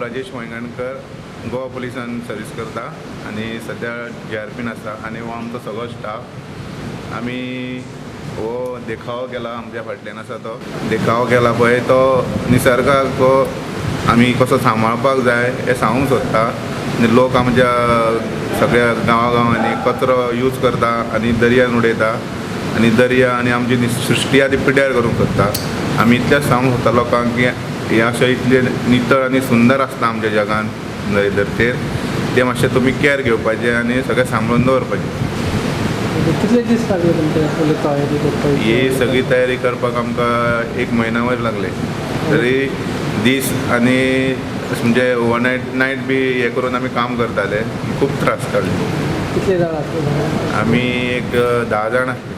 Rajesh Wayangankar Goa पुलिसान service करता आनी सद्या GRPन आसा आनी हो आमचो सगळो स्टाफ. आमी हो देखावो केला, आमच्या फाटल्यान आसा तो देखावो केला पळय, तो निसर्गाक आमी कसो सांबाळपाक जाय हें सांगूंक सोदता. आनी लोक आमच्या सगळ्या गांवागांवांनी कचरो यूज करता आनी दर्यान उडयता आनी दर्या आनी आमची सृश्टी आहा ती पिड्ड्यार करूंक सोदता. आमी इतलेंच सांगूंक सोदता लोकांक की हें अशें इतलें नितळ आनी सुंदर आसता आमच्या जगान धरतेर, तें मातशें तुमी कॅर घेवपाचें आनी सगळें सांबाळून दवरपाचें. कितले दीस लागले तुमचे सगळी तयारी करपाक? ही सगळी तयारी करपाक आमकां एक म्हयन्या वयर लागले. तरी दीस आनी म्हणजे ओवरनायट नायट बी हें करून आमी काम करताले. खूब त्रास काडले. कितले जाण आसले? आमी एक 10 जाण आसले.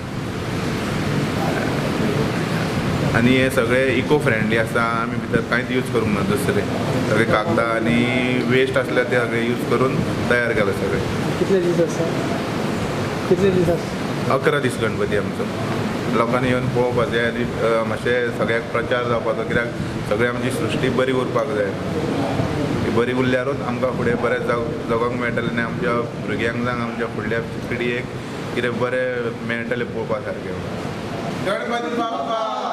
आनी हे सगळे इको फ्रेंडली आसा, आमी भितर कांयच यूज करूंक ना, दुसरे सगळे कागदां आनी वेस्ट आसल्यार ते सगळे यूज करून तयार केले सगळे. कितले दीस आसा? कितले दीस आसा? 11 दीस गणपती आमचो. लोकांनी येवन पळोवपाक जाय आनी मातशें सगळ्याक प्रचार जावपाचो, कित्याक सगळी आमची सृश्टी बरी उरपाक जाय. ती बरी उरल्यारूच आमकां फुडें बरें जगोंक मेळटलें आनी आमच्या भुरग्यांक जावं आमच्या फुडल्या पिळगेक कितें बरें मेळटलें पळोवपा सारकें. गणपती बाप्पा.